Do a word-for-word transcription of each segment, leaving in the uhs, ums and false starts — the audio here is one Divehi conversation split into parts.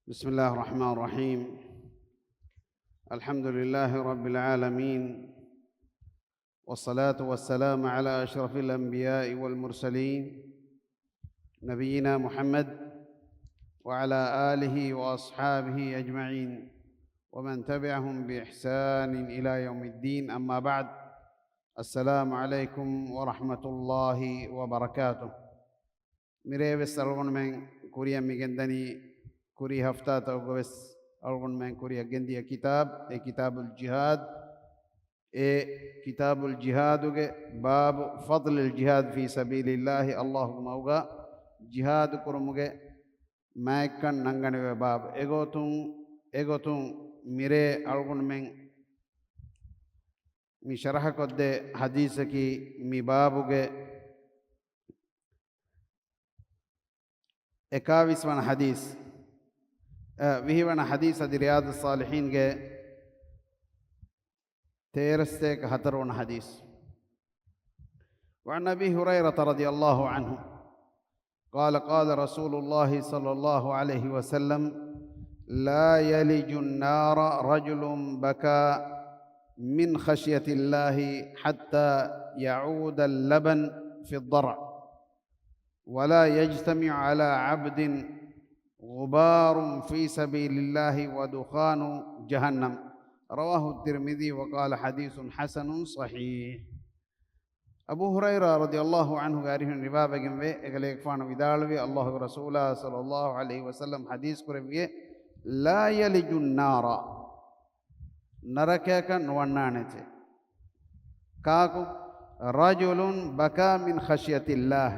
بسم الله الرحمن الرحيم. الحمد لله رب العالمين. والصلاة والسلام على أشرف الأنبياء والمرسلين نبينا محمد وعلى آله وأصحابه أجمعين ومن تبعهم بإحسان إلى يوم الدين. أما بعد. السلام عليكم ورحمة الله وبركاته. މިރޭވެސް އަޅުގަނޑުމެން ކުރިއަށް މިގެންދަނީ، ކުރީ ހަފްތާތަކުގަވެސް އަޅުގަނޑުމެން ކުރިއަށް ގެންދިޔަ ކިތާބް، އެ ކިތާބުލް ޖިހާދް. އެ ކިތާބުލް ޖިހާދުގެ ބާބު ފަޟްލިލް ޖިހާދް ފީ ސަބީލިއްލާހި، އައްލާހުގެ މަގުގަ ޖިހާދު ކުރުމުގެ މާތްކަން ނަންގަނެވޭ ބާބު. އެގޮތުން، އެގޮތުން މިރޭ އަޅުގަނޑުމެން މި ޝަރަޙަކޮށްދޭ ޙަދީޘަކީ މި ބާބުގެ އެކާވީސް ވަނަ ޙަދީޘް، އަ، ވިހި ވަނަ ޙަދީޘް އަދި ރިޔާޟުއްޞާލިޙީންގެ ތޭރަސްތޭކަ ހަތަރު ވަނަ ޙަދީޘް. وعن أبي هريرة رضي الله عنه قال قال رسول الله صلى الله عليه وسلم لا يلج النار رجل بكى من خشية الله حتى يعود اللبن في الضرع ولا يجتمع على عبد غبار في سبيل الله ودخان جهنم. رواه الترمذي وقال حديث حسن صحيح. އަބޫ ހުރައިރާ ރަޟިޔައްލާހު ޢަންހުގެ އަރިހުން ރިވާވެގެންވޭ، އެކަލޭގެފާނު ވިދާޅުވި، އައްލާހުގެ ރަސޫލާ ޞައްލައްލާހު ޢަލައިހި ވަސައްލަމް ޙަދީޘް ކުރެއްވިއޭ، لا يلج النار، ނަރަކަޔަކަށް ނުވަންނާނެތޭ. ކާކު؟ رجل بكى من خشية الله،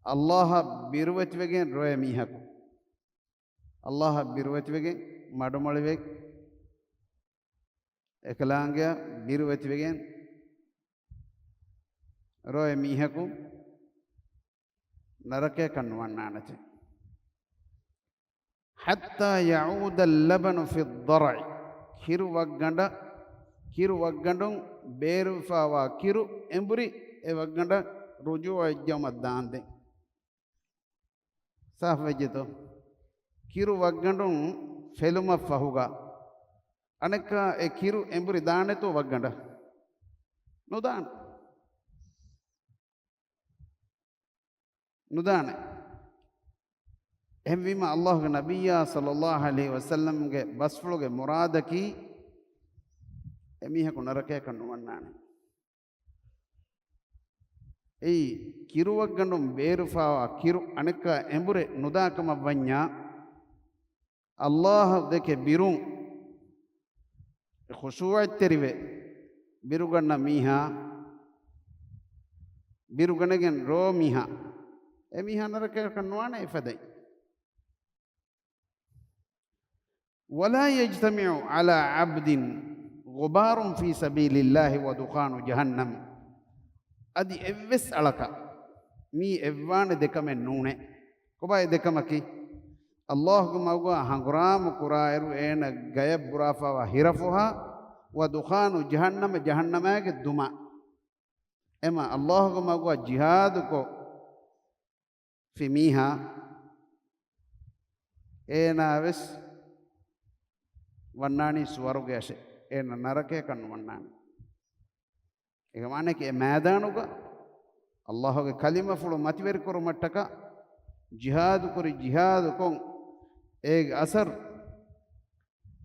އައްލާހަށް ބިރުވެތިވެގެން ރޮއެ މީހަކު. އައްލާހަށް ބިރުވެތިވެގެން، މަޑުމޮޅިވެ، އެކަލާނގެއަށް ބިރުވެތިވެގެން ރޮއެ މީހަކު ނަރަކަޔަކަށް ނުވަންނާނެތެ. حتى يعود اللبن في الضرع، ކިރު ވައްގަނޑަށް، ކިރު ވައްގަނޑުން ބޭރުވެފައިވާ ކިރު އެނބުރި އެ ވައްގަނޑަށް ރުޖޫޢަވެއްޖައުމަށް ދާންދެން. ސާފުވެއްޖެތޯ؟ ކިރު ވައްގަނޑުން ފެލުމަށްފަހުގަ އަނެއްކާ އެ ކިރު އެނބުރި ދާނެތޯ ވައްގަނޑަށް؟ ނުދާނެ. ނުދާނެ. އެހެންވީމަ، އައްލާހުގެ ނަބިއްޔާ ޞައްލައްލާހު ޢަލައިހި ވަސައްލަމްގެ ބަސްފުޅުގެ މުރާދަކީ، އެމީހަކު ނަރަކަޔަކަށް ނުވަންނާނެ. އެއީ، ކިރު ވައްގަނޑުން ބޭރުފާވާ ކިރު އަނެއްކާ އެނބުރެ ނުދާކަމަށްވަންޏާ، އައްލާހަށް ދެކެ ބިރުން ޚުޝޫޢަތްތެރިވެ ބިރުގަންނަ މީހާ، ބިރުގަނެގެން ރޯ މީހާ، އެ މީހާ ނަރަކަޔަކަށް ނުވާނެ އެފަދައިން. ولا يجتمع على عبد غبار في سبيل الله ودخان جهنم. އަދި އެއްވެސް އަޅަކަށް މީ އެއްވާނެ ދެކަމެއް ނޫނޭ. ކޮބާ އެ ދެކަމަކީ؟ އައްލާހުގެ މަގުގަ ހަނގުރާމަ ކުރާއިރު އޭނަ ގަޔަށް ބުރާފާވާ ހިރަފުހާ، ودخان جهنم، ޖަހަންނަމާގެ ދުމާ. އެމަ އައްލާހުގެ މަގުގަ ޖިހާދުކޮށް ފި މީހާ، އޭނާވެސް ވަންނާނީ ސުވަރުގެއަށެ، އޭނަ ނަރަކަޔަކަށް ނުވަންނާނެ. އޭގެ މާނައަކީ އެ މައިދާނުގަ އައްލާހުގެ ކަލިމަފުޅު މަތިވެރިކުރުމަށްޓަކާ ޖިހާދުކުރި، ޖިހާދުކޮށް، އޭގެ އަސަރު،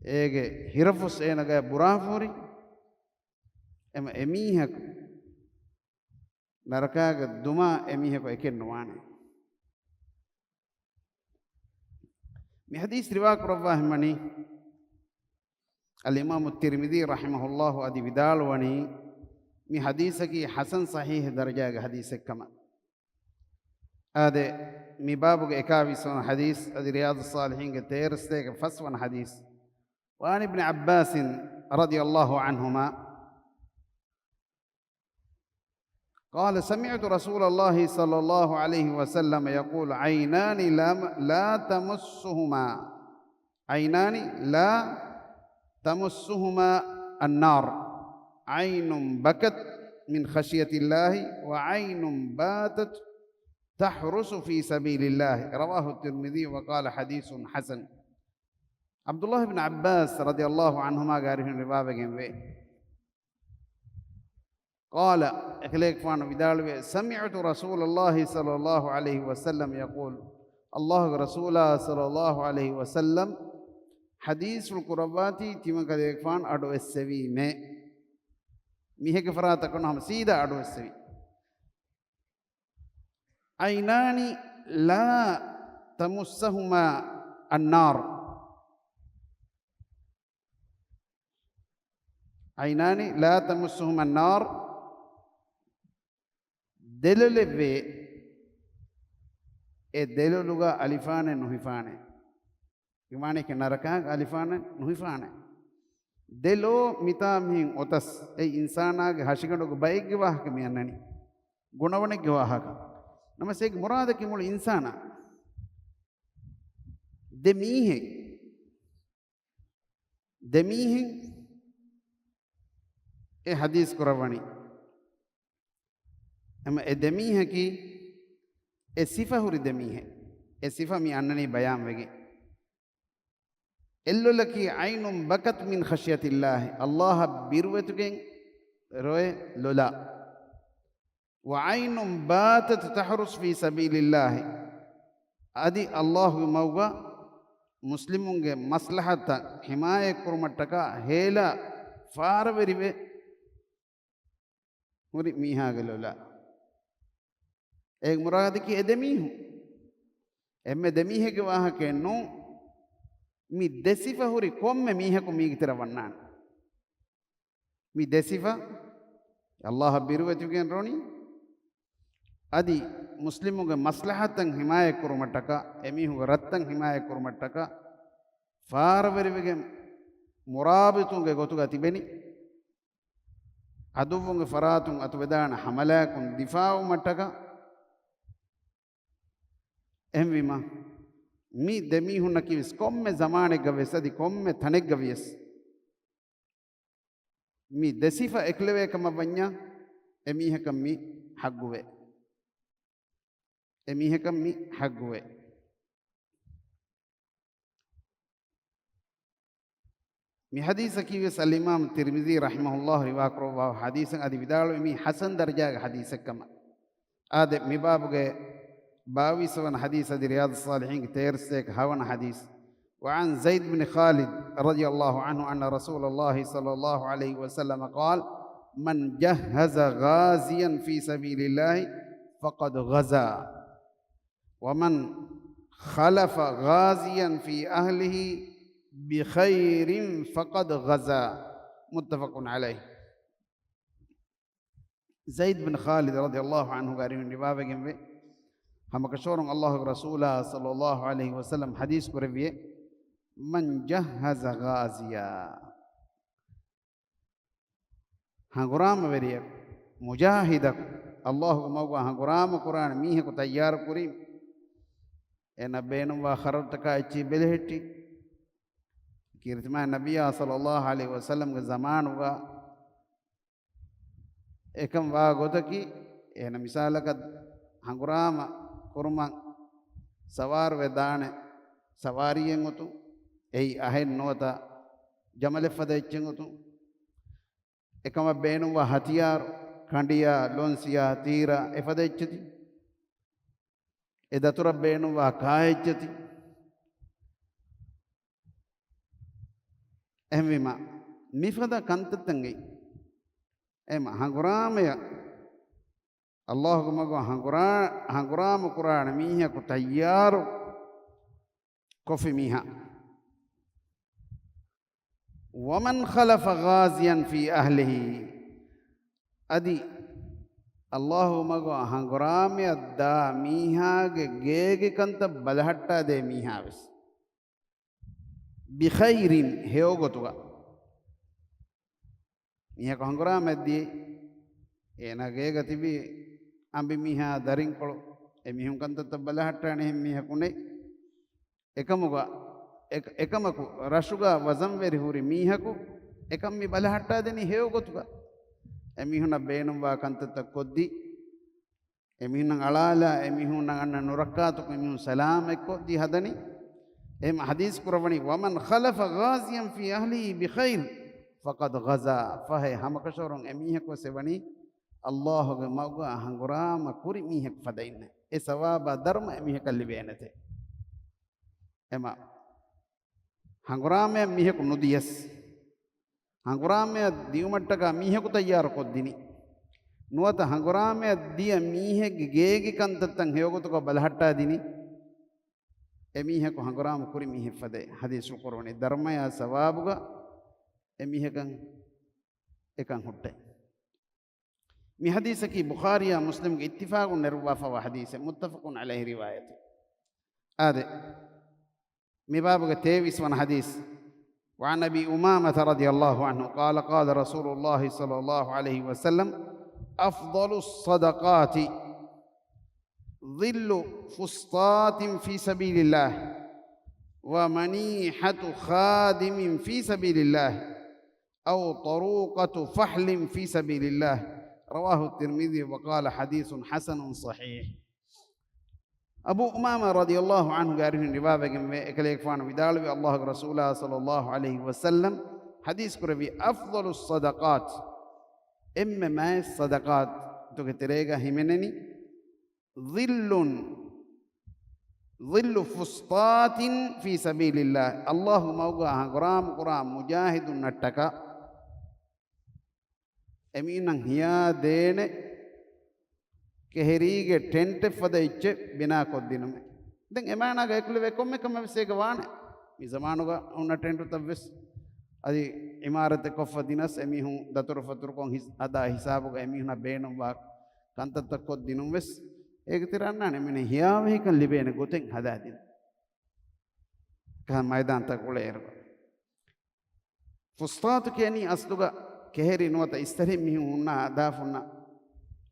އޭގެ ހިރަފުސް އޭނަގަ ބުރާފަހުރި، އެމަ އެމީހަކު ނަރަކާގެ ދުމާ އެމީހަކު އެކެއް ނުވާނެ. މި ޙަދީޘް ރިވާ ކުރައްވާ ހިމަނީ އަލްއިމާމު ތިރްމިޛީ ރަޙިމަހުﷲ އަދި ވިދާޅުވަނީ، މި ޙަދީޘަކީ ޙަސަން ޞަޙީޙް ދަރަޖާގެ ޙަދީޘެއްކަމަށް. އާދެ، މި ބާބުގެ އެކާވީސް ވަނަ ޙަދީޘް އަދި ރިޔާޟުއްޞާލިޙީންގެ ތޭރަސްތޭކަ ފަސް ވަނަ ޙަދީޘް. وعن ابن عباس رضي الله عنهما قال سمعت رسول الله صلى الله عليه وسلم يقول عينان لا، لا تمسهما، عينان لا تمسهما النار، عين بكت من خشية الله، وعين باتت تحرس في سبيل الله. رواه الترمذي وقال حديث حسن. ޢަބްދުﷲ ބިން ޢައްބާސް ރަޟިޔަﷲ ޢަންހުމާގެ އަރިހުން ރިވާވެގެންވޭ. قال، އެކަލޭގެފާނު ވިދާޅުވޭ، سمعت رسول الله صلى الله عليه وسلم يقول، ﷲގެ ރަސޫލާ ޞައްލަﷲ ޢަލައިހި ވަސައްލަމް ޙަދީޘްފުޅު ކުރައްވާތީ ތިމަން ކަލޭގެފާނު އަޑު އެއްސެވީމޭ. މީހެއްގެ ފަރާތަކުން ހަމަ ސީދާ އަޑު އެއްސެވީ. عينان لا تمسهما النار. عينان لا تمسهما النار. ދެލޮލެއްވޭ، އެ ދެލޮލުގަ އަލިފާނެއް ނުހިފާނެ. އިމާނެކެ ނަރަކާގަ އަލިފާނެއް ނުހިފާނެ. ދެލޯ މިތާ މިހެން އޮތަސް، އެ އިންސާނާގެ ހަށިގަނޑުގެ ބައެއްގެ ވާހަކަ މި އަންނަނީ. ގުނަވަނެއްގެ ވާހަކަ. ނަމަސް އޭގެ މުރާދަކީ މުޅި އިންސާނާ. ދެ މީހެއް. ދެ މީހެއް އެ ޙަދީޘް ކުރައްވަނީ. އެމަ އެ ދެ މީހަކީ އެ ސިފަ ހުރި ދެ މީހެއް. އެ ސިފަ މި އަންނަނީ ބަޔާންވެގެން. އެއްލޮލަކީ عين بكت من خشية الله، ﷲ އަށް ބިރުވެތިގެން ރޮއެ ލޮލާ. وعين باتت تحرس في سبيل الله، އަދި ﷲގެ މަގުގަ މުސްލިމުންގެ މަސްލަހަތަށް ހިމާޔަތްކުރުމަށްޓަކާ ހޭލާ ފާރަވެރިވެ ހުރި މީހާގެ ލޮލާ. އޭގެ މުރާދަކީ އެ ދެ މީހުން. އެންމެ ދެ މީހެއްގެ ވާހަކައެއް ނޫން. މި ދެ ސިފަ ހުރި ކޮންމެ މީހަކު މީގެ ތެރެ ވަންނާނެ. މި ދެ ސިފަ، ﷲ އަށް ބިރުވެތިވެގެން ރޮނީ، އަދި މުސްލިމުގެ މަސްލަހަތަށް ހިމާޔަތްކުރުމަށްޓަކާ، އެމީހުންގެ ރަށްތައް ހިމާޔަތްކުރުމަށްޓަކާ، ފާރަވެރިވެގެން މުރާބިތުންގެ ގޮތުގަ ތިބެނީ، ޢަދުއްވުންގެ ފަރާތުން އަތުވެދާނެ ޙަމަލާއަކުން ދިފާޢުވުމަށްޓަކާ، އެހެންވީމަ، މި ދެ މީހުންނަކީވެސް ކޮންމެ ޒަމާނެއްގަ ވެސް އަދި ކޮންމެ ތަނެއްގަ ވިޔަސް، މި ދެ ސިފަ އެކުލެވޭ ކަމަށް ވަންޏާ، އެ މީހަކަށް މި ޙައްޤުވޭ. އެ މީހަކަށް މި ޙައްޤުވޭ. މި ޙަދީޘަކީވެސް އަލްއިމާމު ތިރްމިޒީ ރަޙިމަހުﷲ ރިވާކުރައްވާ ޙަދީޘެއް، އަދި ވިދާޅުވި މީ ޙަސަން ދަރަޖާގެ ޙަދީޘެއްކަމަށް. އާދެ، މި ބާބުގެ ބާވީސް ވަނަ ޙަދީޘް އަދި ރިޔާޟުއްޞާލިޙީންގެ ތޭރަ ސަތޭކަ ހަވަނަ ޙަދީޘް. وعن زيد بن خالد رضي الله عنه أن رسول الله صلى الله عليه وسلم قال: من جهز غازيا في سبيل الله فقد غزا، ومن خلف غازيا في أهله بخير فقد غزا. متفق عليه. ޒައިދު ބިން ޚާލިދު ރަޟިޔަﷲ ޢަންހުގެ އަރިހުން ރިވާވެގެންވޭ، ހަމަކަށަވަރުން ﷲގެ ރަސޫލާ ޞައްލަﷲ ޢަލައިހި ވަސައްލަމް ޙަދީޘް ކުރެއްވިއޭ، من جهز غازيا، ހަނގުރާމަވެރިއަކު، މުޖާހިދަކު، ﷲގެ މަގުގަ ހަނގުރާމަ ކުރާނެ މީހަކު ތައްޔާރު ކުރީ، އޭނަ ބޭނުންވާ ޚަރަދުތަކާ އެއްޗެހި ބެލެހެއްޓި، ކީރިތި މާތް ނަބިއްޔާ ޞައްލަﷲ ޢަލައިހި ވަސައްލަމްގެ ޒަމާނުގަ އެކަން ވާ ގޮތަކީ، އޭނަ މިސާލަކަށް ހަނގުރާމަ ކުރުމަށް ސަވާރުވެ ދާނެ ސަވާރީއެއް އޮތުން، އެއީ އަހެއް ނުވަތަ ޖަމަލެއް ފަދަ އެއްޗެއް އޮތުން، އެކަމަށް ބޭނުންވާ ހަތިޔާރު، ކަނޑިޔާ، ލޮންސިޔާ، ތީރާ، އެފަދަ އެއްޗެތި. އެ ދަތުރަށް ބޭނުންވާ ކާއެއްޗެތި. އެހެންވީމަ، މިފަދަ ކަންތައްތައް އެއް. އެމަ ހަނގުރާމަޔަށް، ﷲގެ މަގު ހަނގުރާ-، ހަނގުރާމަ ކުރާނެ މީހަކު ތައްޔާރު ކޮފި މީހާ. ومن خلف غازيا في أهله، އަދި ﷲ މަގު ހަނގުރާމަޔަށް ދާ މީހާގެ ގޭގެ ކަންތައް ބަލަހައްޓާދޭ މީހާވެސް، بخير، ހެޔޮ ގޮތުގަ. މީހަކު ހަނގުރާމައަށް ދިޔައީ، އޭނާ ގޭގަ ތިބި އަނބިމީހާ ދަރިންކޮޅު، އެމީހުން ކަންތައްތައް ބަލަހައްޓާނެ އެހެން މީހަކު ނެތް. އެކަމުގަ، އެ-، އެކަމަކު ރަށުގަ ވަޒަންވެރި ހުރި މީހަކު އެކަން މި ބަލަހައްޓާދެނީ ހެޔޮ ގޮތުގަ. އެމީހުންނަށް ބޭނުންވާ ކަންތައްތައް ކޮށްދީ، އެމީހުންނަށް އަޅާލާ، އެމީހުންނަށް އަންނަ ނުރައްކާތަކުން އެމީހުން ސަލާމަތްކޮށްދީ ހަދަނީ، އެހެން ޙަދީޘް ކުރައްވަނީ، "ومن خلف غازيا في أهله بخير فقد غزا." ފަހެ ހަމަކަށަވަރުން އެމީހަކު ވެސް އެވަނީ ﷲ ގެ މަގުގަ ހަނގުރާމަ ކުރި މީހަކު ފަދައިންނެ. އެ ސަވާބާ ދަރުމަ އެމީހަކަށް ލިބޭނެތެ. އެމަ ހަނގުރާމައަށް މީހަކު ނުދިޔަސް، ހަނގުރާމައަށް ދިޔުމަށްޓަކާ މީހަކު ތައްޔާރު ކޮށްދިނި. ނުވަތަ ހަނގުރާމަޔަށް ދިޔަ މީހެއްގެ ގޭގެ ކަންތައްތައް ހެޔޮގޮތުގަ ބަލަހައްޓާދިނި. އެމީހަކު ހަނގުރާމަ ކުރި މީހެއް ފަދައި ޙަދީޘް ކުރުވަނީ ދަރުމަޔާ ސަވާބުގަ އެމީހަކަށް އެކަން ހުއްޓޭ. މި ޙަދީޘަކީ ބުޚާރީއާ މުސްލިމްގެ އިއްތިފާގުން ނެރުއްވާފައިވާ ޙަދީޘެއް، متفق عليه ރިވާޔަތެއް. އާދެ، މި ބާބުގެ ތޭވީސް ވަނަ ޙަދީޘް، وعن أبي أمامة رضي الله عنه قال قال رسول الله صلى الله عليه وسلم أفضل الصدقات ظل فسطاط في سبيل الله ومنيحة خادم في سبيل الله أو طروقة فحل في سبيل الله رواه الترمذي وقال حديث حسن صحيح. އަބޫ އުމާމާ ރަޟިޔަﷲ ޢަންހުގެ އަރިހުން ރިވާވެގެންވޭ، އެކަލޭގެފާނު ވިދާޅުވި، ﷲގެ ރަސޫލާ ޞައްލަﷲ ޢަލައިހި ވަސައްލަމް ޙަދީޘް ކުރެއްވި، أفضل الصدقات، އެންމެ މާތް ޞަދަޤާތުގެ ތެރޭގަ ހިމެނެނީ، ظل، ظل فسطاط في سبيل الله، ﷲ މަގުގަ ހަނގުރާމަ ކުރާ މުޖާހިދުންނަށްޓަކާ އެމީހުންނަށް ހިޔާ ދޭނެ ކެހެރީގެ ޓެންޓެއް ފަދަ އެއްޗެއް ބިނާކޮށްދިނުމެއް. ދެން އެމާނާގަ އެކުލެވޭ ކޮންމެ ކަމެއް ވެސް އޭގަ ވާނެ. މި ޒަމާނުގަ ހުންނަ ޓެންޓުތައް ވެސް އަދި ޢިމާރަތެއް ކޮށްފަ ދިނަސް އެމީހުން ދަތުރުފަތުރުކޮށް ހިސް-، ހަދާ ހިސާބުގަ އެމީހުންނަށް ބޭނުންވާ ކަންތައްތައް ކޮށްދިނުން ވެސް އޭގެ ތެރޭ އަންނާނެ. އެމީހުންނަށް ހިޔާވަހިކަން ލިބޭނެ ގޮތެއް ހަދާދިނުން. ކަހަން މައިދާންތަކު އުޅޭއިރު. ފުސްޠާތު ކިޔަނީ އަސްލުގަ ކެހެރި ނުވަތަ އިސްތަށިން މީހުން ހުންނަ ހަދާފަ ހުންނަ،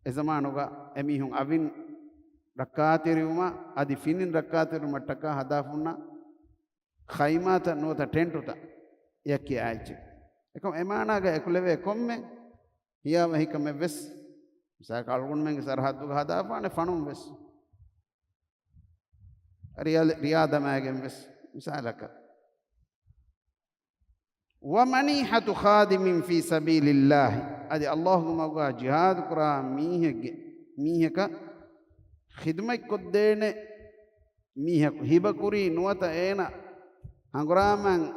އެ ޒަމާނުގަ އެމީހުން އަވިން ރައްކާތެރިވުމަށް އަދި ފިނިން ރައްކާތެރިވުމަށްޓަކާ ހަދާފަ ހުންނަ ޚައިމާތައް ނުވަތަ ޓެންޓުތައް އެއަށް ކިޔާ އެއްޗެއް. އެކަމް އެމާނާގަ އެކުލެވޭ ކޮންމެ ހިޔާވަހިކަމެއް ވެސް، މިސާލަކަށް އަޅުގަނޑުމެންގެ ސަރަހައްދުގަ ހަދާފާނެ ފަނުން ވެސް، ރިޔާ، ރިޔާ ދަމާގެން ވެސް މިސާލަކަށް. ومنيحة خادم في سبيل الله، އަދި ﷲގެ މަގުގަ ޖިހާދު ކުރާ މީހެއްގެ، މީހަކަށް ޚިދުމަތްކޮށްދޭނެ މީހަކު ހިބަކުރީ ނުވަތަ އޭނަ ހަނގުރާމައިން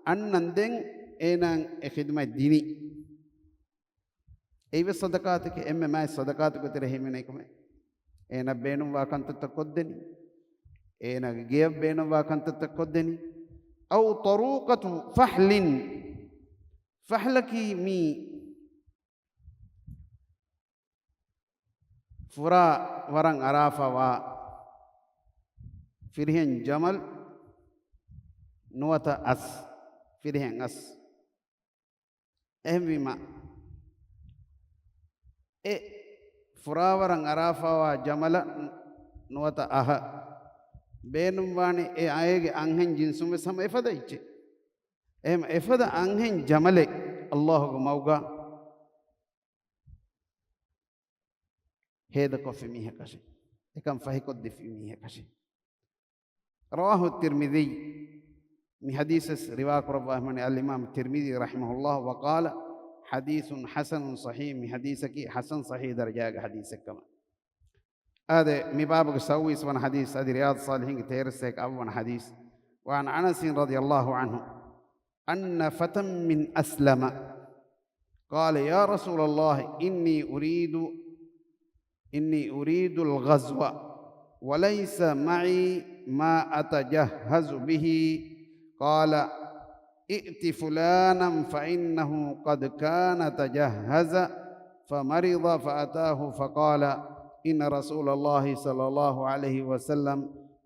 އަންނަން ދެން އޭނައަށް އެ ޚިދުމަތް ދިނީ. އެއީވެސް ޞަދަޤާތެކޭ، އެންމެ މާތް ޞަދަޤާތުގެ ތެރެ ހިމެނޭ ކަމެއް. އޭނަ ބޭނުންވާ ކަންތައްތައް ކޮށްދެނީ. އޭނަގެ ގެޔަށް ބޭނުންވާ ކަންތައްތައް ކޮށްދެނީ. أو طروقة فحل. ފަޙްލަކީ މީ ފުރާ ވަރަށް އަރާފަވާ ފިރިހެން ޖަމަލް ނުވަތަ އަސް، ފިރިހެން އަސް. އެހެންވީމަ، އެ ފުރާވަރަށް އަރާފަވާ ޖަމަލަށް ނުވަތަ އަހަށް ބޭނުންވާނެ އެ އައިގެ އަންހެން ޖިންސުން ވެސް ހަމަ އެފަދަ އެއްޗެއް. އެހެން އެފަދަ އަންހެން ޖަމަލެއް ﷲގެ މަގުގަ ހޭދަކޮށްފި މީހަކަށެއް، އެކަން ފަހިކޮށްދެއްވި މީހަކަށެއް. رواه الترمذي، މި ޙަދީޘް ވެސް ރިވާކުރައްވާ ހަމަނި އަލްއިމާމު ތިރްމިޛީ ރަޙިމަހުﷲ، وقال حديث حسن صحيح، މި ޙަދީޘަކީ ޙަސަން ޞަޙީޙް ދަރަޖާގެ ޙަދީޘެއްކަމަށް. އާދެ، މި ބާބުގެ ސައުވީސް ވަނަ ޙަދީޘް އަދި ރިޔާޟުއްޞާލިޙީންގެ ތޭރަ ސައްތަ އަށްވަނަ ޙަދީޘް. وعن أنس رضي الله عنه أن فتى من أسلم قال يا رسول الله إني أريد، إني أريد الغزو وليس معي ما أتجهز به. قال ائت فلانا فإنه قد كان تجهز فمرض فأتاه فقال إن رسول الله صلى الله عليه وسلم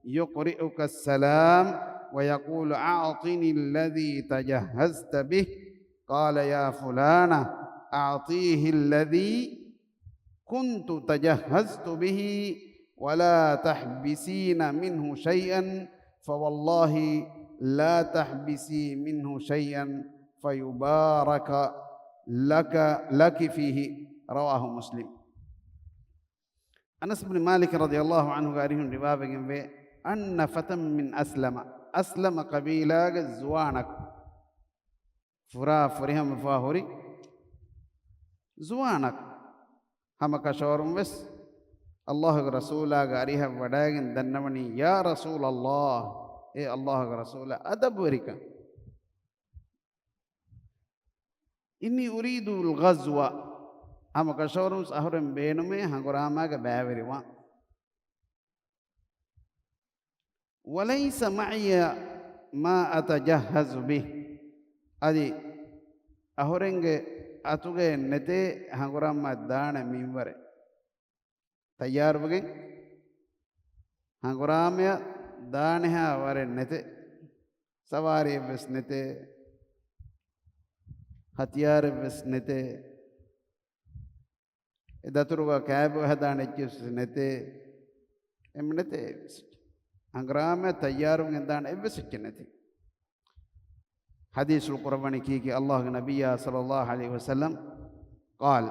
يقرئك السلام ويقول أعطني الذي تجهزت به. قال يا فلانة أعطيه الذي كنت تجهزت به ولا تحبسين منه شيئا فوالله لا تحبسي منه شيئا فيبارك لك، لك فيه. رواه مسلم. އަނަސް ބިން މާލިކް ރަޟިޔަﷲ ޢަންހުގެ އަރިހުން ރިވާވެގެންވޭ، أن فتى من أسلم، އަސްލަމަ ޤަބީލާގެ ޒުވާނަކު، ފުރާ ފުރިހަމަވެފަ ހުރި ޒުވާނަކު. ހަމަ ކަށަވަރުން ވެސް ﷲގެ ރަސޫލާގެ އަރިހަށް ވަޑައިގެން ދަންނަވަނީ، "ޔާ ރަސޫލަﷲ، އޭ ﷲގެ ރަސޫލާ، އަދަބުވެރިކަން. إني أريد الغزو." ހަމަ ކަށަވަރުން ވެސް އަހުރެން ބޭނުމޭ ހަނގުރާމާގެ ބައިވެރިވާން. "وليس معي ما أتجهز به." އަދި އަހުރެންގެ އަތުގައެއް ނެތޭ ހަނގުރާމައަށް ދާނެ މިންވަރެއް. ތައްޔާރުވެގެން ހަނގުރާމަޔަށް ދާނެހާ ވަރެއް ނެތޭ. ސަވާރިއެއްވެސް ނެތޭ. ހަތިޔާރެއްވެސް ނެތޭ. އެ ދަތުރުގަ ކާބޮއެ ހަދާނެ އެއްޗެއްވެސް ނެތޭ. އެންމެ ނެތޭ އެއްވެސް. ހަނގުރާމަ ތައްޔާރުވެގެން ދާނެ އެއްވެސް އެއްޗެއް ނެތޭ. ޙަދީޘްފުޅު ކުރައްވަނީ ކީކީ؟ ﷲގެ ނަބިއްޔާ ޞައްލަﷲ ޢަލައިހި ވަސައްލަމް، قال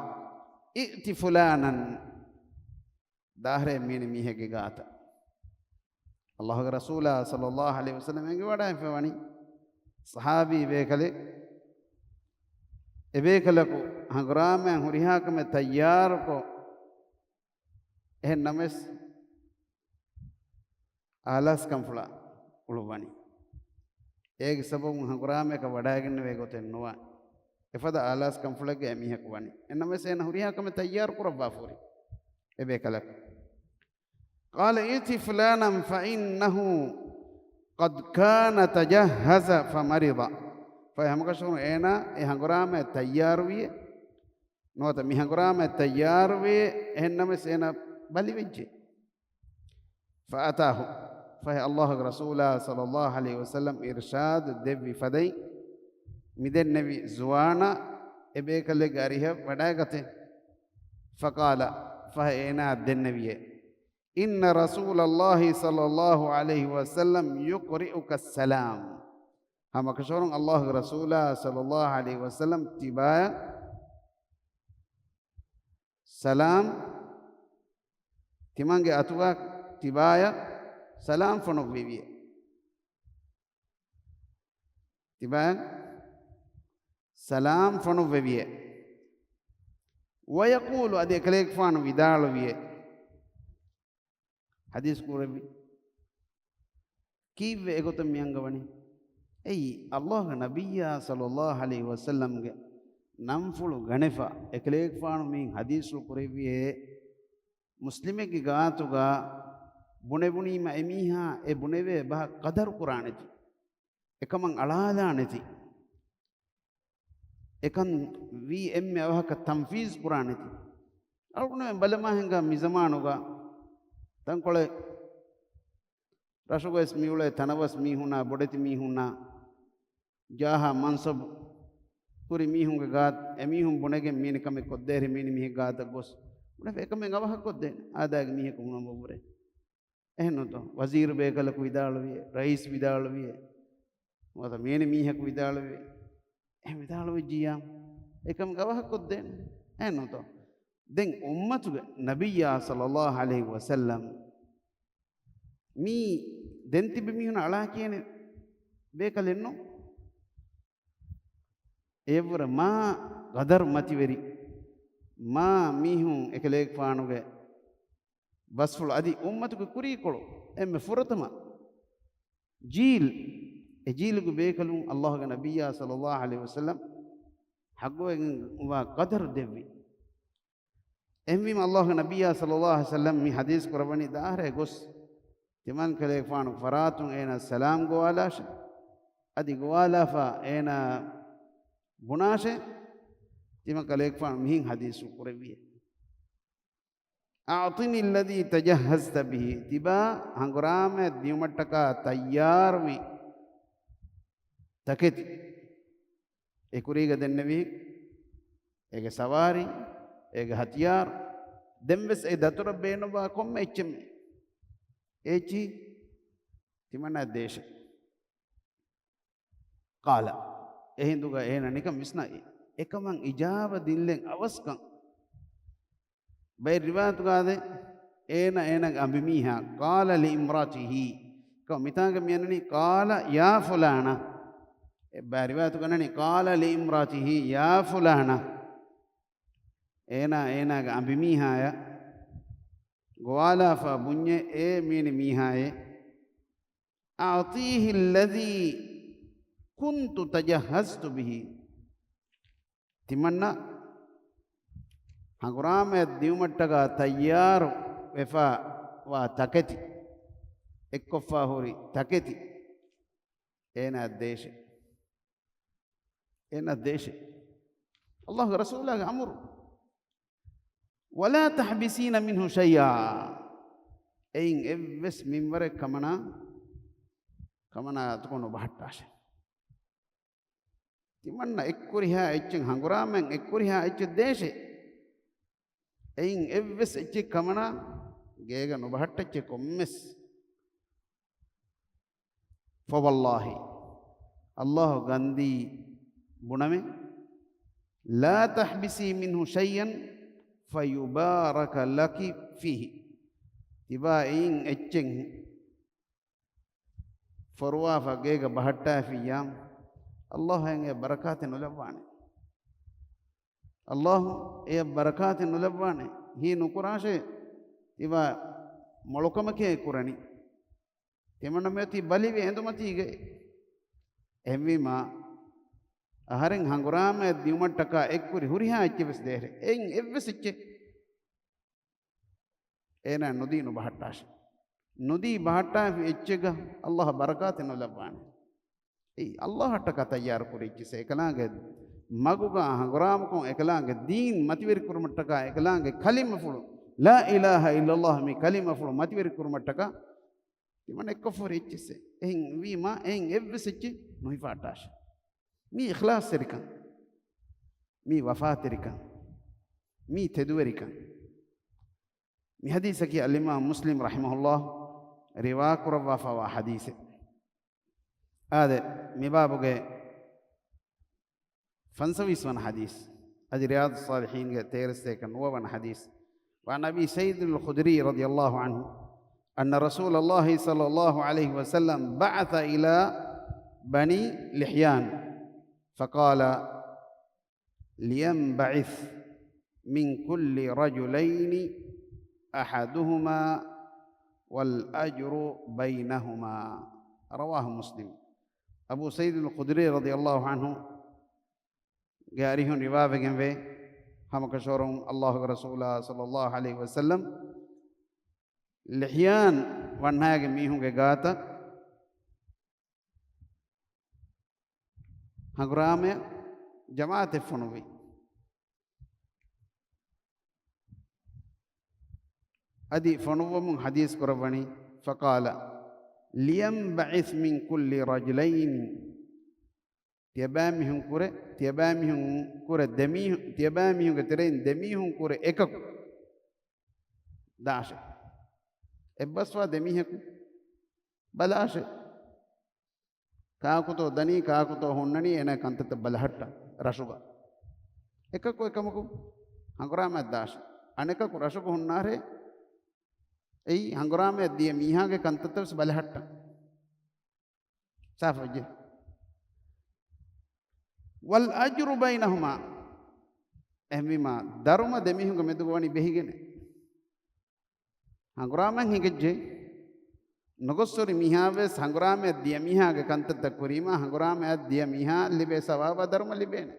ائت فلانا، ދާހްރޭ މީނި މީހެއްގެ ގާތަށް. ﷲގެ ރަސޫލާ ޞައްލަﷲ ޢަލައިހި ވަސައްލަމް އެނގިވަޑައިފަވަނީ ޞަޙާބީ ބޭކަލެއް، އެބޭކަލަކު ހަނގުރާމައިން ހުރިހާ ކަމެއް ތައްޔާރުކޮށް، އެހެން ނަމަވެސް އާލާސް ކަންފުޅަށް އުޅުއްވަނީ. އޭގެ ސަބަބުން ހަނގުރާމަޔަކަށް ވަޑައިގެންނެވޭ ގޮތެއް ނުވާ. އެފަދަ އާލާސް ކަންފުޅެއްގަ އެމީހަކު ވަނީ. އެންނަމަވެސް އޭނަ ހުރިހާ ކަމެއް ތައްޔާރު ކުރައްވާފަ ހުރި އެބޭކަލަކު. قال ائت فلانا فإنه قد كان تجهز فمرض. ފަހެ ހަމަކަށަވަރުން އޭނާ އެ ހަނގުރާމައަށް ތައްޔާރުވިއޭ. ނުވަތަ މި ހަނގުރާމައަށް ތައްޔާރުވޭ، އެހެން ނަމަވެސް އޭނާ ބަލިވެއްޖެ. فأتاه، ފަހެ ﷲގެ ރަސޫލާ ޞައްލަﷲ ޢަލައިހި ވަސައްލަމް އިރްޝާދު ދެއްވި ފަދައިން މިދެންނެވި ޒުވާނާ އެބޭކަލެއްގެ އަރިހަށް ވަޑައިގަތެ. فقال، ފަހެ އޭނާ ދެންނެވިއޭ، إن رسول الله صلى الله عليه وسلم يقرئك السلام. ހަމަކަށަވަރުން ﷲގެ ރަސޫލާ ޞައްލަﷲ ޢަލައިހި ވަސައްލަމް ތިބާޔަށް ސަލާމް، ތިމަންގެ އަތުގަ ތިބާޔަށް ސަލާމް ފޮނުއްވެވިއޭ. ތިބާޔަށް ސަލާމް ފޮނުއްވެވިއޭ. ويقول، އަދި އެކަލޭގެފާނު ވިދާޅުވިއޭ. ޙަދީޘް ކުރެއްވި. ކީއްވެ އެގޮތަށް މި އަންގަވަނީ؟ އެއީ، ﷲގެ ނަބިއްޔާ ޞައްލަﷲ ޢަލައިހި ވަސައްލަމްގެ ނަންފުޅު ގަނެފަ، އެކަލޭގެފާނު މި ޙަދީޘްފުޅު ކުރެއްވިއޭ، މުސްލިމެއްގެ ގާތުގަ ބުނެވުނީމަ އެމީހާ އެ ބުނެވޭ ބަހަށް ޤަދަރު ކުރާނެތި. އެކަމަށް އަޅާލާނެތި. އެކަން ވީ އެންމެ އަވަހަކަށް ތަންފީޒު ކުރާނެތި. އަޅުގަނޑުމެން ބަލަމާ ހިނގާ މި ޒަމާނުގަ ތަންކޮޅެއް ރަށުގައިސް މިއުޅޭ ތަނަވަސް މީހުންނާ، ބޮޑެތި މީހުންނާ، ޖާހާ މަންސަބު ކުރި މީހުންގެ ގާތް، އެމީހުން ބުނެގެން މީނި ކަމެއް ކޮށްދޭހެރި މީނި މީހެއް ގާތަށް ގޮސް ބުނެފަ އެކަމެއް އަވަހަށް ކޮށްދޭނެ. އާދައިގެ މީހަކު ބުނަން ބުނެ. އެހެންނުތޯ؟ ވަޒީރު ބޭކަލަކު ވިދާޅުވިއޭ، ރައީސް ވިދާޅުވިއޭ، ނުވަތަ މޭނި މީހަކު ވިދާޅުވިއޭ. އެހެން ވިދާޅުވެއްޖިއްޔާ، އެކަމަކަށް އަވަހަށް ކޮށްދޭނެ. އެހެންނުތޯ؟ ދެން އުއްމަތުގެ ނަބިއްޔާ ޞައްލަﷲ ޢަލައިހި ވަސައްލަމް މީ ދެން ތިބި މީހުން އަޅާ ކިޔޭނެ ބޭކަލެއްނު. އެއަށްވުރެ މާ ޤަދަރު މަތިވެރި، މާ މީހުން އެކަލޭގެފާނުގެ ބަސްފުޅު އަދި އުއްމަތުގެ ކުރީކޮޅު އެންމެ ފުރަތަމަ ޖީލް، އެ ޖީލުގެ ބޭކަލުން ﷲގެ ނަބިއްޔާ ޞައްލަﷲ ޢަލައިހި ވަސައްލަމް ޙައްޤުވެގެންވާ ޤަދަރު ދެއްވި. އެހެންވީމަ ﷲގެ ނަބިއްޔާ ޞައްލަﷲ ޢަލައިހި ވަސައްލަމް މި ޙަދީޘް ކުރައްވަނީ ދާހްރޭ ގޮސް ތިމަން ކަލޭގެފާނު ފަރާތުން އޭނާ ސަލާމް ގޮވާލާށޭ. އަދި ގޮވާލާފަ އޭނާ ބުނާށޭ، ތިމަން ކަލޭގެފާނު މިހިން ޙަދީޘް ކުރެއްވިއޭ. أعطني الذي تجهزت به، ތިބާ ހަނގުރާމައަށް ދިޔުމަށްޓަކާ ތައްޔާރުވި ތަކެތި. އެކުރީގަ ދެންނެވި އޭގެ ސަވާރީ، އޭގެ ހަތިޔާރު، ދެންވެސް އެ ދަތުރަށް ބޭނުންވާ ކޮންމެ އެއްޗެއް އެއްޗި ތިމަންނަ ދޭށޭ. ޤާލަ، އެހިނދުގަ އޭނަ ނިކަން ވިސްނަ، އެކަމަށް އިޖާބަ ދިންލެން އަވަސްކަން. ބައެއް ރިވާޔަތުގަ އާދޭ، އޭނަ އޭނަގެ އަނބިމީހާ، قال لامرأته، މިތާނގަ މިއަންނަނީ، قال يا فلانة. އެއްބައި ރިވާޔަތުގަ އަންނަނީ، قال لامرأته يا فلانة. އޭނާ އޭނާގެ އަނބިމީހާޔަށް ގޮވާލާފަ ބުންޏޭ، އޭ މީނި މީހާއޭ، أعطيه الذي كنت تجهزت به. ތިމަންނަ ހަނގުރާމައަށް ދިއުމަށްޓަކާ ތައްޔާރު ވެފަ ވާ ތަކެތި، އެއްކޮށްފާ ހުރި ތަކެތި އޭނާ ދޭށޭ. އޭނާ ދޭށޭ. އައްލާހުގެ ރަސޫލާގެ އަމުރު. ولا تحبسين منه شيئا. އެއިން އެއްވެސް މިންވަރެއް ކަމަނާ، ކަމަނާ އަތުކޮށް ނުބަހައްޓާށޭ. ތިމަންނަ އެއްކުރިހާ އެއްޗެއް، ހަނގުރާމައިން އެއްކުރިހާ އެއްޗެއް ދޭށޭ. އެއިން އެއްވެސް އެއްޗެއް ކަމަނާ ގޭގަ ނުބަހައްޓައްޗޭ ކޮންމެސް. فوالله، އައްލާހު ގަންދީ ބުނަމޭ، لا تحبسي منه شيئا فيبارك لك فيه. ތިބާ އެއިން އެއްޗެއް ފޮރުވާފަ ގޭގަ ބަހައްޓާފިއްޔާ، އައްލާހު އެއަށް ބަރަކާތެއް ނުލައްވާނެ. އައްލާހު އެއަށް ބަރަކާތެއް ނުލައްވާނެ. ހީ ނުކުރާށޭ، ތިބާ މޮޅުކަމަކޭ ކުރަނީ. ތިމަންނަ މިއޮތީ ބަލިވި އެނދުމަތީގައި. އެހެންވީމާ، އަހަރެން ހަނގުރާމައަށް ދިއުމަށްޓަކާ އެއްކުރި ހުރިހާ އެއްޗެއް ވެސް ދޭށޭ. އެއިން އެއްވެސް އެއްޗެއް އޭނާ ނުދީ ނުބަހައްޓާށޭ. ނުދީ ބަހައްޓާފި އެއްޗެއްގަ އައްލާހަށް ބަރަކާތެއް ނުލައްވާނެ. އެއީ އައްލާހަށްޓަކާ ތައްޔާރު ކުރި އެއްޗިއްސެއް، އެކަލާނގެ މަގުގަ ހަނގުރާމަކޮށް، އެކަލާނގެ ދީން މަތިވެރި ކުރުމަށްޓަކާ، އެކަލާނގެ ކަލިމަފުޅު، لا إله إلا الله މި ކަލިމަފުޅު މަތިވެރި ކުރުމަށްޓަކާ، ތިމަން އެއްކޮށްފަހުރި އެއްޗިއްސެއް. އެހެން ވީމާ، އެހެން އެއްވެސް އެއްޗެއް ނުހިފާއްޓާށޭ. މީ އިޚްލާޞްތެރިކަން، މީ ވަފާތެރިކަން، މީ ތެދުވެރިކަން. މި ޙަދީޘަކީ އަލްއިމާމް މުސްލިމް ރަޙިމަހުﷲ ރިވާކުރައްވާފަވާ ޙަދީޘެއް. އާދެ، މި ބާބުގެ ފަންސަވީސް ވަނަ ޙަދީޘް، އަދި ރިޔާޟުއްޞާލިޙީންގެ ތޭރަ ސަތޭކަ ނުވަ ވަނަ ޙަދީޘް. وعن أبي سعيد الخدري رضي الله عنه أن رسول الله صلى الله عليه وسلم بعث إلى بني لحيان فقال: لينبعث من كل رجلين أحدهما والأجر بينهما. رواه مسلم. އަބޫ ސަޢީދުލް ޚުދްރީ ރަޟިޔަﷲ ޢަންހު ގެ އަރިހުން ރިވާވެގެންވޭ، ހަމަކަށަވަރުން އައްލާހުގެ ރަސޫލާ ޞައްލަﷲ ޢަލައިހި ވަސައްލަމް ލިޙްޔާން ވަންހައިގެ މީހުންގެ ގާތަށް ހަނގުރާމަޔަށް ޖަމާޢަތެއް ފޮނުއްވި. އަދި ފޮނުއްވަމުން ޙަދީޘް ކުރައްވަނީ، فقال: لينبعث من كل رجلين. ތިޔަބައިމީހުން ކުރެ، ތިޔަބައިމީހުން ކުރެ ދެމީހު-، ތިޔަބައިމީހުންގެ ތެރެއިން ދެމީހުން ކުރެ އެކަކު ދާށޭ. އެއްބަސްވާ ދެމީހަކު ބަލާށޭ. ކާކުތޯ ދަނީ، ކާކުތޯ ހުންނަނީ، އޭނާ ކަންތައްތައް ބަލަހައްޓަން ރަށުގަ. އެކަކު އެކަމަކު ހަނގުރާމައަށް ދާށޭ. އަނެކަކު ރަށުގަ ހުންނާށޭ. އެއީ ހަނގުރާމައަށް ދިޔަ މީހާގެ ކަންތައްތައް ވެސް ބަލަހައްޓަން. ސާފުވެއްޖެ. والأجر بينهما. އެހެންވީމާ، ދަރުމަ ދެމީހުންގެ މެދުގަ ވަނީ ބެހިގެން. ހަނގުރާމައިން ހިނގައްޖެ. ނުގޮސްހުރި މީހާވެސް ހަނގުރާމައަށް ދިޔަ މީހާގެ ކަންތައްތައް ކުރީމާ، ހަނގުރާމައަށް ދިޔަ މީހާ ލިބޭ ސަވާބާ ދަރުމަ ލިބޭނެ.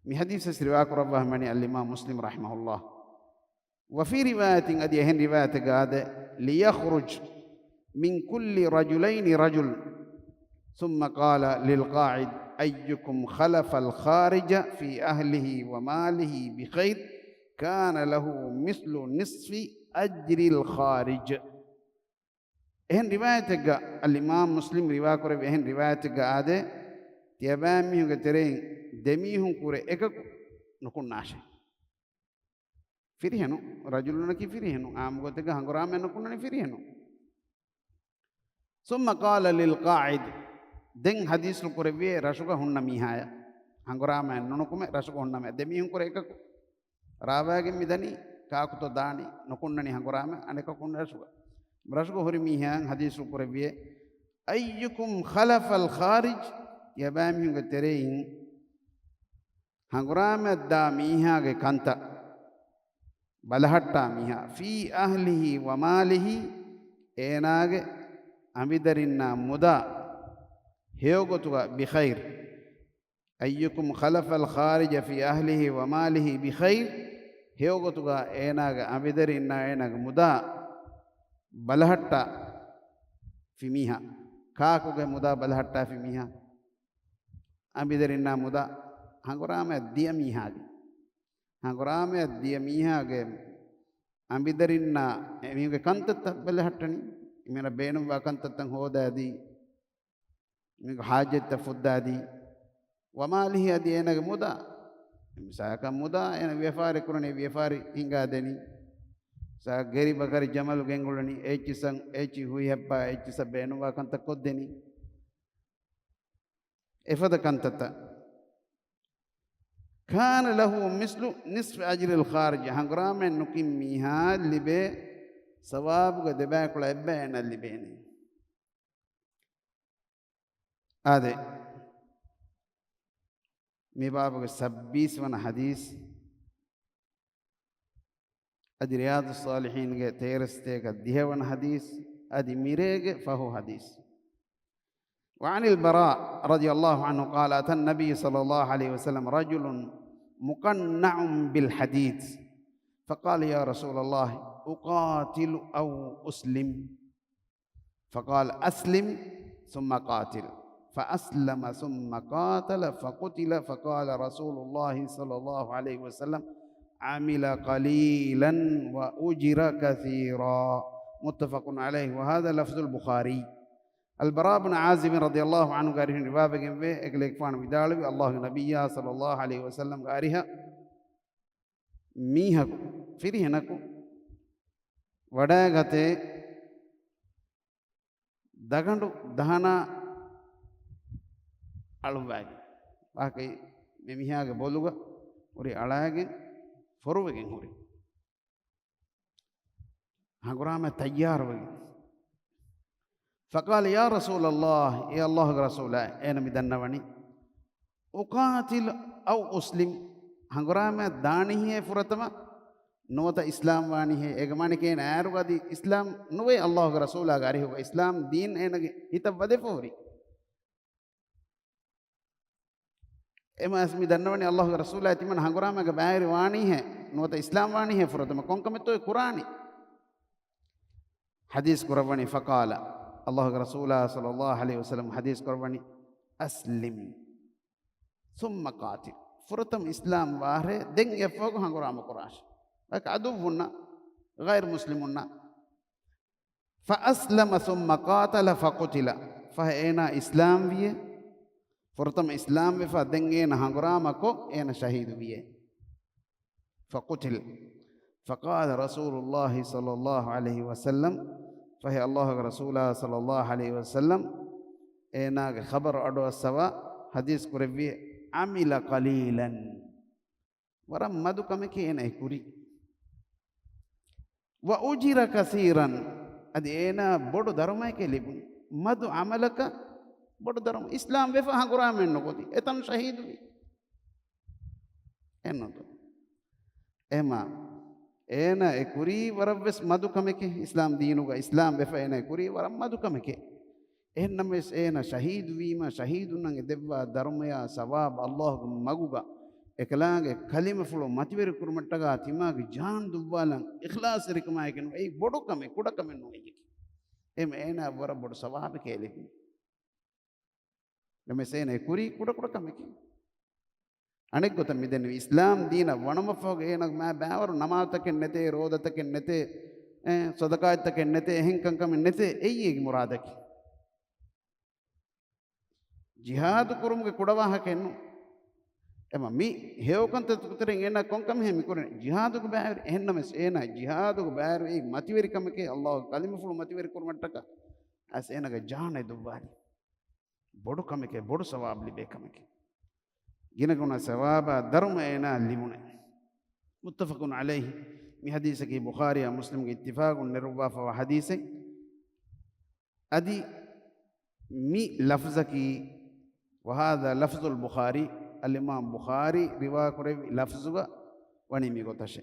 މި ޙަދީޘް ވެސް ރިވާކުރައްވާ ހަމަނީ އަލްއިމާމް މުސްލިމް ރަޙިމަހުﷲ. وفي رواية، އަދި އެހެން ރިވާޔަތެއްގަ އާދެ، ليخرج من كل رجلين رجل، ثم قال للقاعد: أيكم خلف الخارج في أهله وماله بخير كان له مثل نصف أجر الخارج. އެހެން ރިވާޔަތެއްގަ، އަލްއިމާމް މުސްލިމް ރިވާކުރެއްވި އެހެން ރިވާޔަތެއްގަ އާދޭ، ތިޔަބައިމީހުންގެ ތެރެއިން ދެމީހުން ކުރެ އެކަކު ނުކުންނާށޭ. ފިރިހެނު، ރަޖުލުނަކީ ފިރިހެނު، އާއްމުގޮތެއްގަ ހަނގުރާމައެއް ނުކުންނަނީ ފިރިހެނު. ثم قال للقاعد، ދެން ޙަދީޘް ކުރެއްވިއޭ ރަށުގަ ހުންނަ މީހާޔަށް، ހަނގުރާމައެއް ނުނުކުމެ ރަށުގަ ހުންނަ މީ، ދެމީހުން ކުރެ އެކަކު. ރާވާގެން މި ދަނީ ކާކުތޯ ދާނީ؟ ނުކުންނަނީ ހަނގުރާމަ އަނެކަކުން ރަށުގަ. ރަށުގަ ހުރި މީހާ ހަދީސް ކުރެއްވިއޭ، أيكم خلف الخارج، ތިޔަބައިމީހުންގެ ތެރެއިން ހަނގުރާމައަށް ދާ މީހާގެ ކަންތައް ބަލަހައްޓާ މީހާ، في أهله وماله، އޭނާގެ އަނބިދަރިންނާ މުދާ ހެޔޮގޮތުގަ، بخير، أيكم خلف الخارج في أهله وماله بخير، ހެޔޮގޮތުގަ އޭނާގެ އަނބިދަރިންނާ އޭނާގެ މުދާ ބަލަހައްޓާފި މީހާ. ކާކުގެ މުދާ ބަލަހައްޓާފި މީހާ؟ އަނބިދަރިންނާ މުދާ ހަނގުރާމައަށް ދިޔަ މީހާގެ، ހަނގުރާމައަށް ދިޔަ މީހާގެ އަނބިދަރިންނާ އެމީހުންގެ ކަންތައްތައް ބަލަހައްޓަނީ، އެމީހުންނަށް ބޭނުންވާ ކަންތައްތައް ހޯދާދީ، މީގެ ހާޖަތްތައް ފުއްދާދީ، وماله، އަދި އޭނާގެ މުދާ. މިސާލަކަށް މުދާ އޭނާ ވިޔަފާރި ކުރަނީ، ވިޔަފާރި ހިނގާދެނީ. މިސާލަކަށް ގެރި ބަކަރި ޖަމަލު ގެންގުޅެނީ، އެއްޗިސަން އެއްޗި ހުއިހައްޕާ އެއްޗިސަށް ބޭނުންވާ ކަންތައް ކޮށްދެނީ. އެފަދަ ކަންތައްތައް. كان له مثل نصف أجر الخارج، ހަނގުރާމައިން ނުކިން މީހާ ލިބޭ ސަވާބުގެ ދެބައިކުޅަ އެއްބައި އޭނަ ލިބޭނެ. އާދެ، މި ބާބުގެ ސައްބީސް ވަނަ ޙަދީޘް، އަދި ރިޔާޟުއްޞާލިޙީންގެ ތޭރަ ސަތޭކަ ދިހަ ވަނަ ޙަދީޘް، އަދި މިރޭގެ ފަހު ޙަދީޘް. وعن البراء رضي الله عنه قال: أتى النبي صلى الله عليه وسلم رجل مقنع بالحديد، فقال: يا رسول الله، أقاتل أو أسلم؟ فقال: أسلم ثم قاتل. فأسلم ثم قاتل فقتل، فقال رسول الله صلى الله عليه وسلم: عمل قليلا وأجر كثيرا. متفق عليه، وهذا لفظ البخاري. އަލްބަރާ ބުނު ޢާޒިބި ރަޟިޔަﷲ ޢަންހުގެ އަރިހުން ރިވާވެގެންވޭ، އެކަލޭގެފާނު ވިދާޅުވި، ﷲގެ ނަބިއްޔާ ޞައްލަﷲު ޢަލައިހި ވަސައްލަމްގެ އަރިހަށް މީހަކު، ފިރިހެނަކު ވަޑައިގަތޭ ދަގަނޑު ދަހަނާ އަޅުއްވައިގެން. ވާހަކައި މި މީހާގެ ބޮލުގަ ހުރި އަޅައިގެން ފޮރުވެގެން ހުރި. ހަނގުރާމަ ތައްޔާރުވެގެން. فقال: يا رسول الله، އޭ ﷲގެ ރަސޫލާ، އޭނަ މި ދަންނަވަނީ، أقاتل أو أسلم، ހަނގުރާމަ ދާނީހޭ ފުރަތަމަ، ނުވަތަ އިސްލާމް ވާނީހޭ؟ އޭގެ މާނައަކީ އޭނަ އާރުގަ އަދި އިސްލާމް ނުވޭ، ﷲގެ ރަސޫލާގެ އަރިހުގަ އިސްލާމް ދީން އޭނަގެ ހިތަށް ވަދެފަ ހުރި. އެމަ އަސް މި ދަންނަވަނީ ﷲގެ ރަސޫލާ ތިމަން ހަނގުރާމައިގެ ބައިވެރި ވާނީހޭ، ނުވަތަ އިސްލާމް ވާނީހޭ ފުރަތަމަ ކޮންކަމެއްތޯ ކުރާނީ؟ ޙަދީޘް ކުރައްވަނީ، فقال، ﷲގެ ރަސޫލާ ޞައްލަﷲު ޢަލައިހި ވަސައްލަމް ޙަދީޘް ކުރައްވަނީ، أسلم ثم قاتل، ފުރަތަމަ އިސްލާމް ވާށޭ، ދެން އެއަށްފަހު ހަނގުރާމަ ކުރާށޭ. އަދުއްވުންނަށް، ޣައިރު މުސްލިމުންނަށް. فأسلم ثم قاتل فقتل، ފަހެ އޭނާ އިސްލާމް ވިޔޭ، ފުރަތަމަ އިސްލާމް ވެފަ، ދެން އޭނަ ހަނގުރާމަ ކޮށް، އޭނަ ޝަހީދު ވިޔޭ. فقتل. فقال رسول الله صلى الله عليه وسلم، ފަހެ ﷲގެ ރަސޫލާ ޞައްލަﷲު ޢަލައިހި ވަސައްލަމް އޭނާގެ ޚަބަރު އަޑުއައްސަވާ ޙަދީޘް ކުރެއްވި، عمل قليلا، ވަރަށް މަދު ކަމެކޭ އޭނަ އެ ކުރީ. وأجر كثيرا، އަދި އޭނާ ބޮޑު ދަރުމައެކޭ ލިބުނީ. މަދު ޢަމަލަކަށް ބޮޑު ދަރުމަ. އިސްލާމް ވެފަ ހަނގުރާމައެއް ނުކޮށްދީ، އެތަން ޝަހީދުވީ. އެއްނުތޯ؟ އެމާ އޭނާ އެ ކުރީ ވަރަށްވެސް މަދު ކަމެކޭ. އިސްލާމް ދީނުގަ އިސްލާމް ވެފަ އޭނާ އެ ކުރީ ވަރަށް މަދު ކަމެކޭ. އެހެންނަމަވެސް އޭނަ ޝަހީދުވީމަ، ޝަހީދުންނަށް އެ ދެއްވާ ދަރުމަޔާ ސަވާބު ﷲގެ މަގުގަ އެކަލާނގެ ކަލިމަފުޅު މަތިވެރި ކުރުމަށްޓަކާ ތިމާގެ ޖާން ދުއްވާލަން އިޚްލާޞްތެރިކަމާއެކެން އެއީ ބޮޑު ކަމެއް، ކުޑަ ކަމެއް ނޫން އެއީ. އެހެން އޭނާ ވަރަށް ބޮޑު ސަވާބެކޭ ލިބުނީ. ނަމަވެސް އޭނަ އެ ކުރީ ކުޑަކުޑަ ކަމެކޭ. އަނެއްގޮތަށް މިދެންނެވި އިސްލާމް ދީނަށް ވަނުމަށްފަހުގަ އޭނަ މާ ބާވަރު ނަމާދުތަކެއް ނެތޭ، ރޯދަތަކެއް ނެތޭ، އެ، ޞަދަޤާތްތަކެއް ނެތޭ، އެހެން ކަންކަމެއް ނެތޭ، އެއީ އޭގެ މުރާދަކީ. ޖިހާދު ކުރުމުގެ ކުޑަވާހަކައެއް ނޫން. އެމަ މި ހެޔޮކަންތައް ތެރެއިން އޭނަ ކޮންކަމެއް މި ކުރަނީ؟ ޖިހާދުގެ ބައިވެރި. އެހެންނަމަވެސް އޭނަ ޖިހާދުގެ ބައިވެރި އެއީ މަތިވެރިކަމެކޭ، ﷲގެ ކަލިމަފުޅު މަތިވެރި ކުރުމަށްޓަކާ އަސް އޭނަގެ ޖާނެއް ދުއްވާލީ. ބޮޑު ކަމެކޭ، ބޮޑު ސަވާބު ލިބޭ ކަމެކޭ. ގިނަގުނަ ސަވާބާ ދަރުމަ އޭނާ ލިބުނެ. متفق عليه. މި ޙަދީޘަކީ ބުޚާރީއާ މުސްލިމްގެ އިއްތިފާޤުން ނެރުއްވާފަވާ ޙަދީޘެއް. އަދި މި ލަފްޒަކީ، وهذا لفظ البخاري، އަލްއިމާމް ބުޚާރީ ރިވާކުރެއްވި ލަފްޒުގަ ވަނީ މިގޮތަށެ.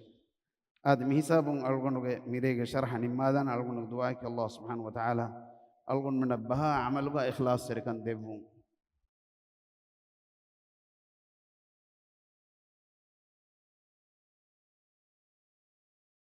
އާދެ، މި ހިސާބުން އަޅުގަނޑުގެ މިރޭގެ ޝަރަޙަ ނިންމާލާނަ. އަޅުގަނޑުގެ ދުޢާއަކީ، ﷲ ސުބްޙާނަހޫ ވަތަޢާލާ އަޅުގަނޑުމެންނަށް ބަހާ ޢަމަލުގަ އިޚްލާޞްތެރިކަން ދެއްވުން.